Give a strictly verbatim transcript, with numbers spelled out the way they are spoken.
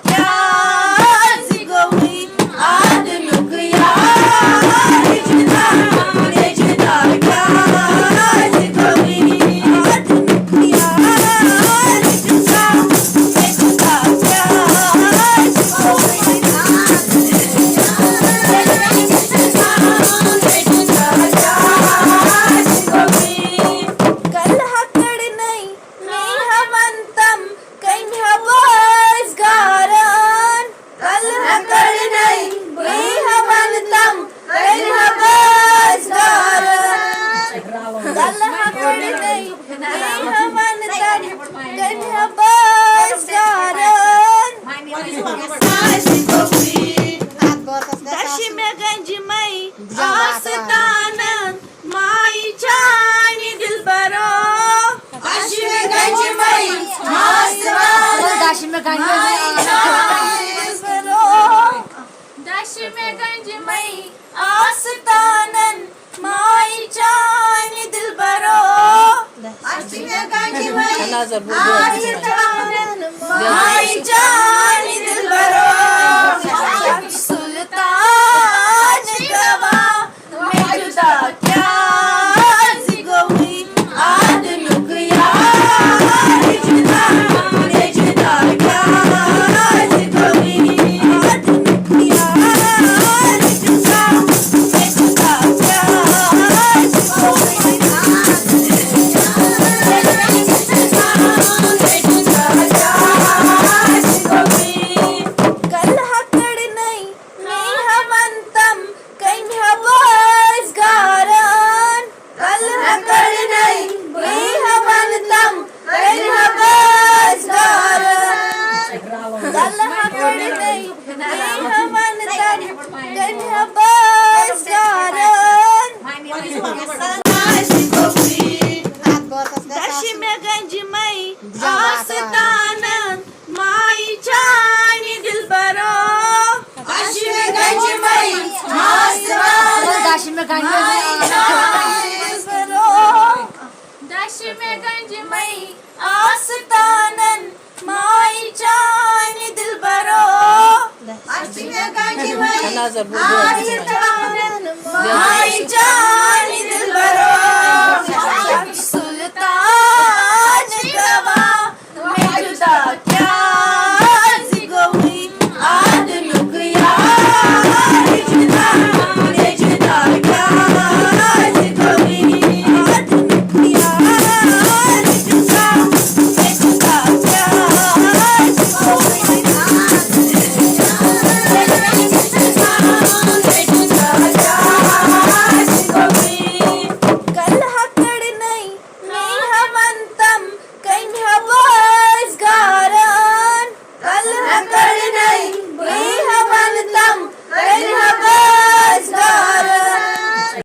کیٛازِ گوٚوُے آدنُک یار جُدا، مےٚ جُدا کیٛازِ گوٚوُے آدنُک یار جُدا، مےٚ جُدا کیٛازِ گوٚوُے؟ کلہٕ ہا کٔڑنَے مے ہا ونتم کمہِ ہا بٲژ گاران۔ کلہٕ ہا کٔڑنَے مے ہا ونتم کمہِ ہا بٲژ گاران۔ کلہٕ ہا کٔڑنَے مے ہا ونتم کمہِ ہا بٲژ گاران۔ دَشہِ مےٚ گنجہِ مَے آستانن ماے چانہِ دلبرو۔ دَشہِ مےٚ گنجہِ مَے آستانن دَشہِ مےٚ گنجہِ مَے چانہِ دلبرو۔ دَشہِ مےٚ گنجہِ مَے آستانن ماے چانہِ دلبرو۔ دَشہِ مےٚ گنجہِ مَے آستانن ماے چانہِ دلبرو۔ سلطان گواہ مےٚ جُدا کیٛازِ گوٚوُے آدنُک یار جُدا، مےٚ جُدا کیٛازِ گوٚوُے آدنُک یار جُدا، مےٚ جُدا کیٛازِ گوٚوُے؟ کلہٕ ہا کٔڑنَے مے ہا ونتم کمہِ ہا بٲژ گاران۔ کلہٕ ہا کٔڑنَے مے ہا ونتم کمہِ ہا بٲژ گاران۔ کلہٕ ہا کٔڑنَے مے ہا ونتم کمہِ ہا بٲژ گاران۔ دَشہِ مےٚ گنجہِ مَے آستانن ماے چانہِ دِلبرو، اَسہِ چھِ گنجہِ مَے آسان۔ دَشہِ مےٚ گنجہِ مَے۔ دَشہِ مےٚ گنجہِ مَے آستانن ماے چانہِ دِلبرو۔ اَسہِ چھِ گنجہِ مَے آستانن ماے چانہِ دِلبرو۔ سُلطان گواہ مےٚ جُدا کیٛازِ گوٚوُے آدنُک یار جُدا، مےٚ جُدا کیٛازِ گوٚوُے آدنُک یار جُدا، مےٚ جُدا کیٛازِ گوٚوُے آدنُک یار جُدا، مےٚ جُدا کیٛازِ گوٚوُے؟ کلہٕ ہا کٔڑنَے مے ہا ونتم کمہِ ہا بٲژ گاران۔ کلہٕ ہا کٔڑنَے مے ہا ونتم کمہِ ہا بٲژ گاران۔